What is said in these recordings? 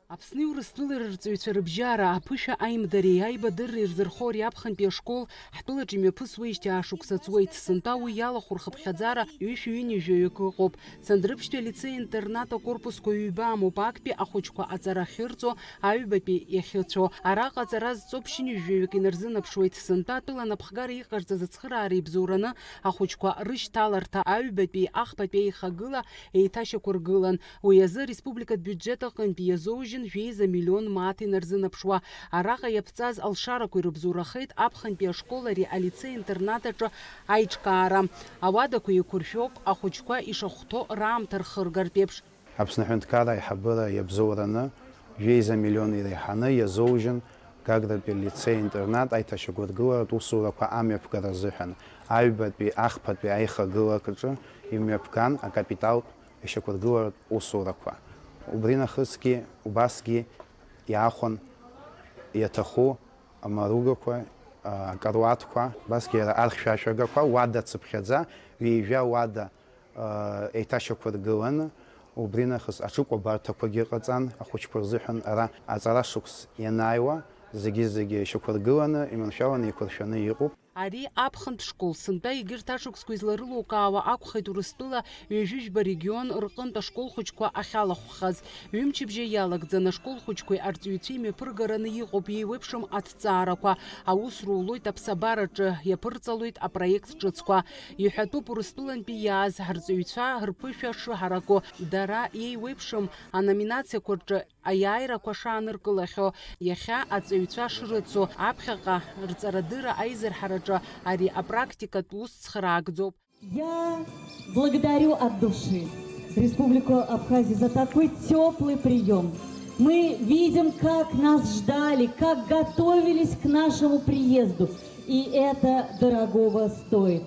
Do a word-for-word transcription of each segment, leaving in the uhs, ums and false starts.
Аԥсни Урыстәылеи рырҵаҩцәа рыбжьара, аԥышәа аимдареи аибадырреи рзырхо ари аԥхынтәи ашкол ҳтәылаҿы имҩаԥысуеижьҭеи аашықәса ҵуеит. Сынтәа уи иалахәу рхыԥхьаӡара ҩышәи ҩынҩажәаҩык ыҟоуп. Цандрыԥшьтәи алицеи-интернат акорпусқәа ҩба амоуп, актәи ахәыҷқәа аҵара ахьырҵо, аҩбатәи иахьыцәо. Араҟа аҵара зҵо ԥшьынҩажәаҩык инарзынаԥшуеит. Сынтәа атәыла анапхгара иҟарҵаз ацхыраара ибзоураны ахәыҷқәа рышьҭаларҭа аҩбатәи ахԥатәи аихагыла еиҭашьақәыргылан. Уи азы ареспубликатә биуџьет аҟынтәи иазоужьын жәеиза миллион мааҭ инарзынаԥшуа. Араҟа иаԥҵаз алшарақәа ирыбзоурахеит аԥхынтәи ашкол ари алицеи-интернат аҿы аиҿкаара. Ауадақәа еиқәыршәоуп, ахәыҷқәа ишахәҭоу раамҭа рхыргартә еиԥш. Аԥсны Аҳәынҭқарра аиҳабыра иабзоураны, жәеиза миллион иреиҳаны иазоужьын Гагратәи алицеи-интернат аиҭашьақәыргыларатә усурақәа амҩаԥгара азыҳәан. Аҩбатәи, ахԥатәи аихагылак аҿы имҩаԥган акапиталтә ишьақәыргыларатә усурақәа. Убри нахысгьы, убасгьы иаахәан иаҭаху амаругақәа, а, акаруаҭқәа, убасгьы иара архьшәашәагақәа, уада цыԥхьаӡа, ҩажәа уада, а, еиҭашьақәыргыланы, убри нахыс аҽыкәабарҭақәагьы ҟаҵан, ахәыҷқәа рзыҳәан ара аҵара шықәс ианааиуа, зегьы-зегьы шьақәыргыланы, иманшәаланы еиқәыршәаны иҟоуп. Ари аԥхынтә школ сынтәа егьырҭ ашықәсқәа изларылукаауа акәхеит Урыстәыла ҩажәижәба регион рҟынтә ашкол хәыҷқәа ахьалахәхаз. Ҩымчыбжьа иалагӡаны ашкол хәыҷқәеи арҵаҩцәеи мҩаԥыргараны иҟоуп еиуеиԥшым аҭҵаарақәа. Аус рулоит аԥсабараҿы, иаԥырҵалоит апроект ҿыцқәа. Иҳәатәуп Урыстәылантәи иааз ҳарҵаҩцәа рԥышәа шыҳараку, дара еиуеиԥшым аноминациақәа рҿы аиааирақәа шааныркылахьоу, иахьа аҵаҩцәа шрыцу, аԥхьаҟа рҵарадырра аизырҳараҿы ари апрактикатә ус цхыраагӡоуп. Я благодарю от души Республику Абхазия за такой теплый прием. Мы видим, как нас ждали, как готовились к нашему приезду. И это дорогого стоит.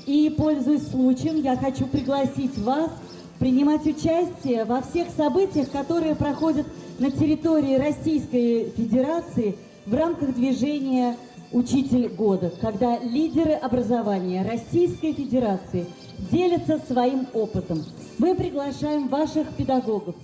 И, пользуясь случаем, я хочу пригласить вас принимать участие во всех событиях, которые проходят на территории Российской Федерации в рамках движения «Учитель года», когда лидеры образования Российской Федерации делятся своим опытом. Мы приглашаем ваших педагогов.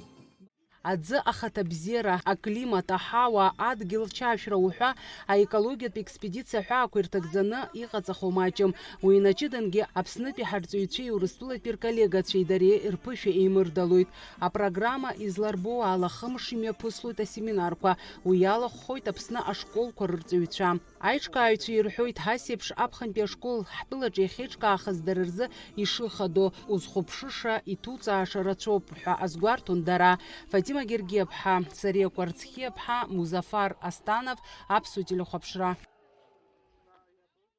Аӡы ахаҭабзиара, аклимат, аҳауа, адгьыл чашәра уҳәа аекологиатә експедициа аҳәаақәа ирҭагӡаны иҟаҵахо маҷым. Уи инаҷыдангьы Аԥснытәи ҳарҵаҩцәеи Урыстәылатәи рколлегацәеи дареи рԥышәа еимырдалоит. Апрограмма изларбоу ала хымш имҩаԥыслоит асеминарқәа, уи иалахәхоит Аԥсны ашколқәа рырҵаҩцәа. Аиҿкааҩцәа ирҳәоит, ас еиԥш аԥхынтәи ашкол ҳтәылаҿы иахьеиҿкаахаз дара рзы ишыхадоу, узхәаԥшыша, иҭуҵааша рацәоуп ҳәа азгәарҭон дара. Фатима Гергиаԥҳа, Сариа Кәарцхиаԥҳа, Музафар Астанов, Аԥсуа телехәаԥшра.